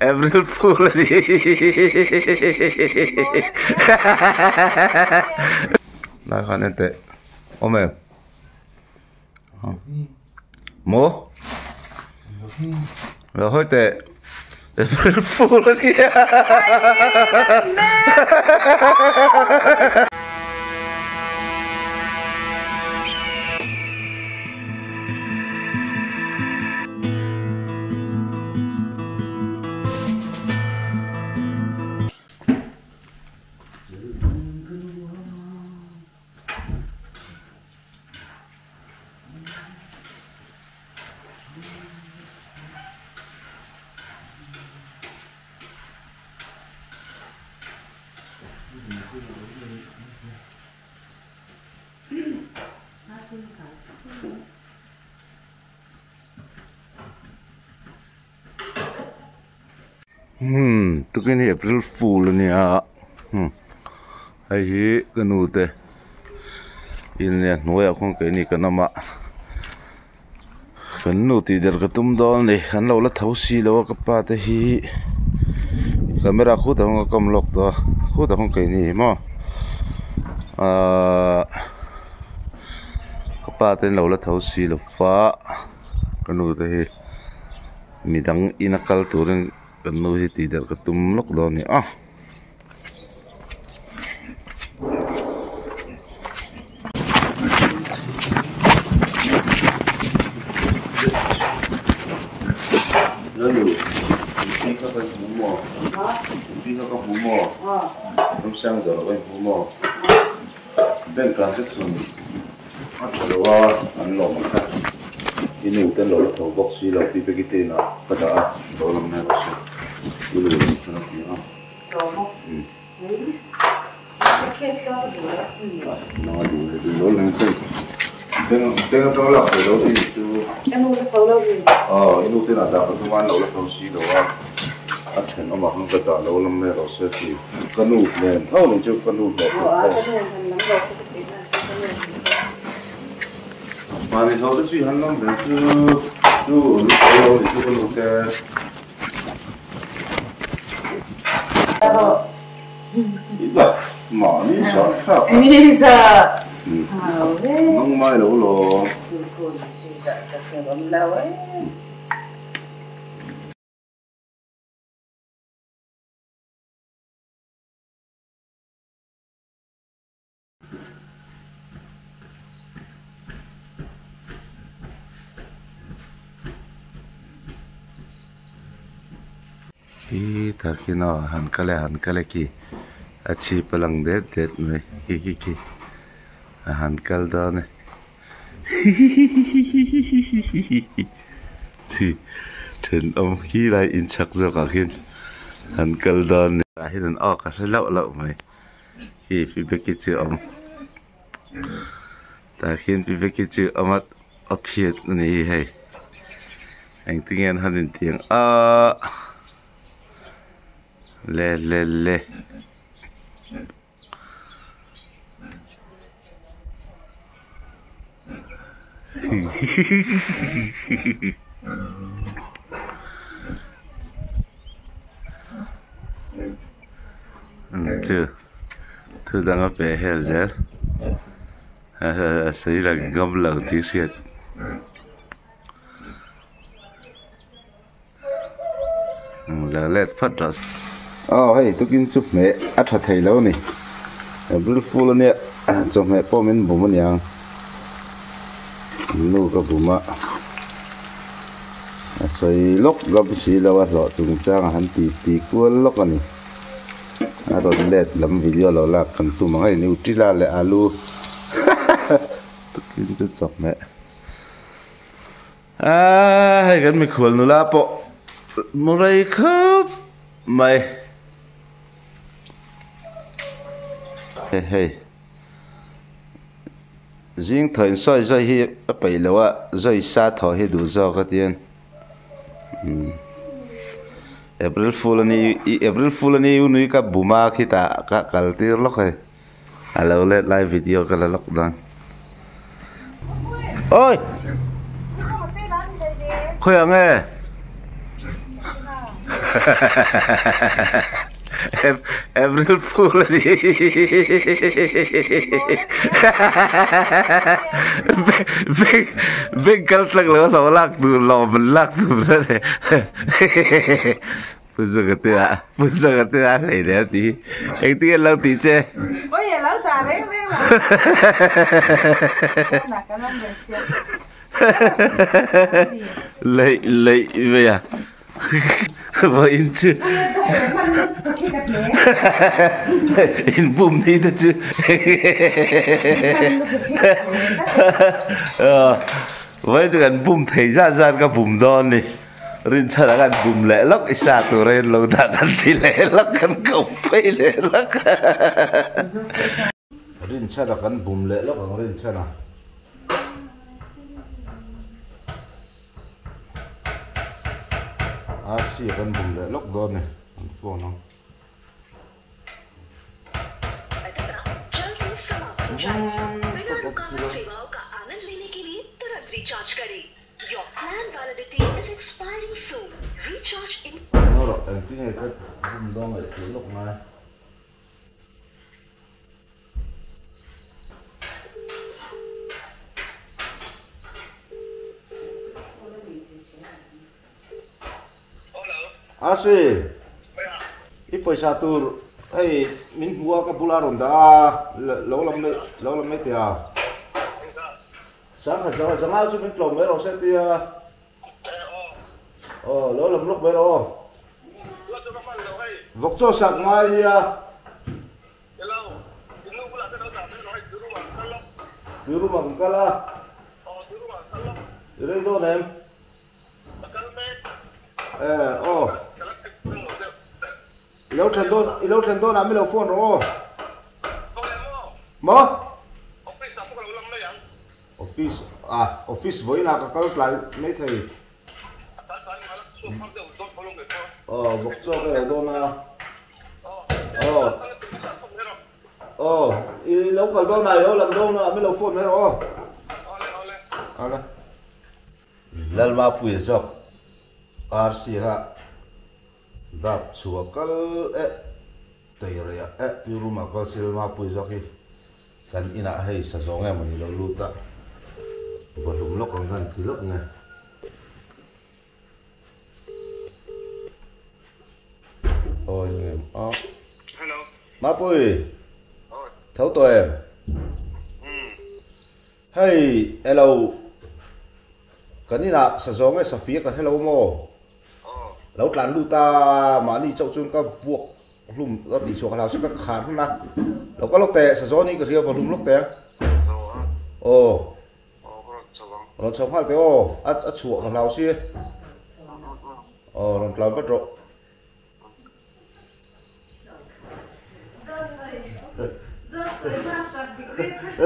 April Fool a ni. Lai khan en teh awm em? Maw? Lo hawi teh April Fool a ni. Umm tukin hi April fool a nia umm hei hi ka nu te in nia hnuaiah khuan keini kan awm a kan nu tih der ka tum dawn a ni an lo la tho si lo a ka pa te hi camera khutah khuan ka kam lawk tawh a khutah khuan keini maw ahh ka pa te an lo la tho si lo va ka nu te hi. Midang ina kal turin kan nu hi tih der ka tum lawk dawn a ni a. A tha lo a, an lawm ang kha. I nu te an lo la tho bawk si lo, pi Peggy te inah ka dah a, lo lang mai rawh se. I nu lam chuan a ti a. Umm. Nang a duh leh duh lo lang thei. Beng beng atang lak thei lo i ni chu. Ka nu te tho lo hi. Aw, i nu te inah dah ka tum a, an lo la tho si lo a. A thenawmah khan ka dah lo lam mai rawh se ti. Ka nu nen tho ni chu, ka nu hlawh tur pawh. Aw, ka nu han lam lo chu ka tih na. Mahni hlauh te chi han lam ve chu chu lu pawl lo ni chu ka nu te. Mahni zah thlak a. Nang mai lo law. Hi takin aw han kal e han kal e khi a chhip a lang det det mai khi khi khi a han kal dawn e hihihihihihihihi chi thenawm khi lai inchhak zawkah khian han kal dawn a ni tah hian an awk a hre lauh lauh mai. Hi pi Becky chu a awm tah khian pi Becky chu a awm a a phiat a ni hi hei engtin nge an han intiang aaa le le le. Chu thu dang a pe hel zel a sawi lang ngam lo tih hriat. La let phat rawh se. Aw hei tukin chu hmeh a tha thei lo a ni April fool a nia chawhmeh pawh min bum a niang nu ka bum a a sawi lawk ngam si lo a hlawh chung chang a han ti ti kual lawk a ni a rawn let lam video lo lak kan tum ang hei nutella leh alu tukin chu chawhmeh. Aaa hei kan mikhual nula pawh mu rei khawp mai hei zing thaw in sawi zawi hi a peih loh a zawi sa thaw hi duh zawk a tian umm April fool a ni April fool a ni u nui ka bum a khitah ka kal tir lawk hei. A lo let lai video ka la lawk dawn. Oi! Khawi ang e? April Fool a ni. Bank bank kal tlang lo hlawh lak tur lawm an lak tur a ni. Pu Zaka te ah Pu Zaka te ah hlei leh a ti. Engtin nge an lo tih che? Oi a lo dah reng reng lo. Pawnah kan awm reng sia. Leih leih mai a. Vawiin chu inbum ni te chu vawiin chu kan bum thei zat zat ka bum dawn a ni. Rinchhan a kan bum leh lawk i sa tur a in lo dah kan ti leh lawk kan ko phei leh lawk. Rinchhan a kan bum leh lawk ang Rinchhan a. RC a kan bum leh lawk dawn ni an phone ang. Rawh engtin nge ka bum dawn ngaihtuah lawk ngai. A si, i pawisa tur hei min hmu a ka bula rawn dah a, lo lam mai lo lam mai teh a. Sangha zanga zanga chu min tlawm mai rawh se tia. Aw lo lam lawk mai rawh aw. Vawk chaw sak ngai nia. Tui room ah kan kal a. I rei dawn em? Eh aw. I lo thlen dawn i lo thlen dawn ah mi lo phone rawh aw. Maw? Office ah office vawiinah ka kal tlai mai thei. Aw vawk chaw ka lo dawn a. Aw aw i lo kal dawn a i lo lam dawn a mi lo phone mai rawh aw. Awle. Lalmapuia zawk RC kha dap chhuah kal eh Teireiah eh tui room ah kal sil Mapui zawk hi kan inah hei sa zawng em ani lo lut a va hlum lawk ang khan ti lawk nge. Awi ngem a. Hello. Mapui. Tho tawh em? Hei elo kan inah sa zawng e safia ka hre lo maw? Lo tlan lut a, mahni chauh chuan ka vuak hlum ka tih chhuah ka hlau chu ka khar hman a, lo ka lawk teh sazawn hi ka hria va hlum lawk teh ang. Aw rawn chho nghal teh aw a chhuah ka hlau si aw rawn tlan vat rawh.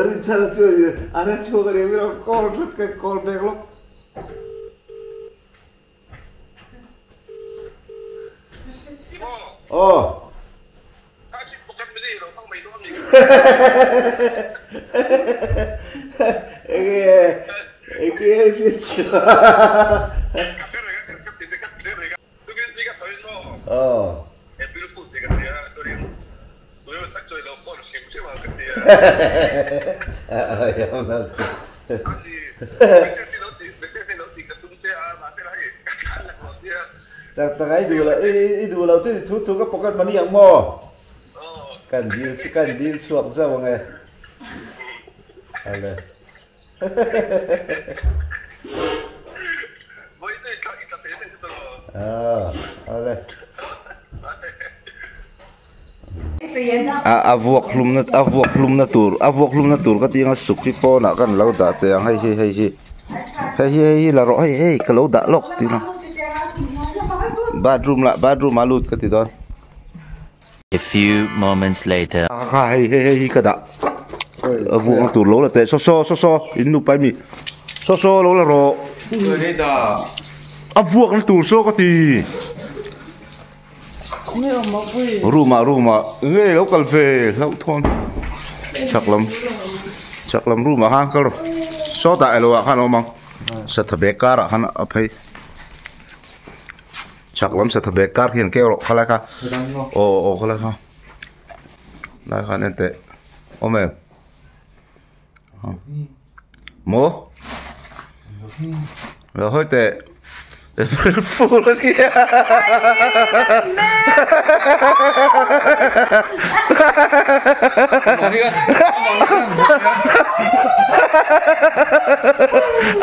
Rinchhan chu a hre chhuak a ni ang call tlat ka call back lawk. Aw. Enge enge hriat chhuah. Aw. Tak tak a i duh lo i duh lo chu thu thu ka pocket money ang maw? Kan dil kan dil chhuak zauh ang e. Ale. Ale. A vuak hlumna a vuak hlumna tur a vuak hlumna tur ka tih anga suk hi pawnah kan lo dah teh ang hei hi hei hi hei hi hei hi la rawh hei hei ka lo dah lawk tih na bathroom lah bathroom ah lut ka ti dawn. A few moments later. Kha hei hei hei hi ka dah a vuakna tur lo la teh saw saw saw saw in nupa ami saw saw lo la rawh a vuakna tur saw ka ti. Room ah room ah nge lo kal ve hlauh thawn chak lam chak lam room ah khan kal rawh sawtah elo ah khan a awm ang satha bag karah khan a phei. Chhak lam satha bag kar khi an keu rawh khalai kha aw aw khalai kha lai khan en teh awm em maw lo hawi teh April Fool a nia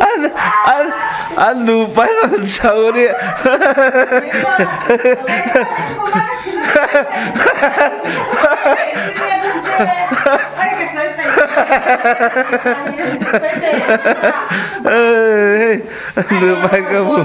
an an an nupa in an chho a nia hei nupa in ka hmu.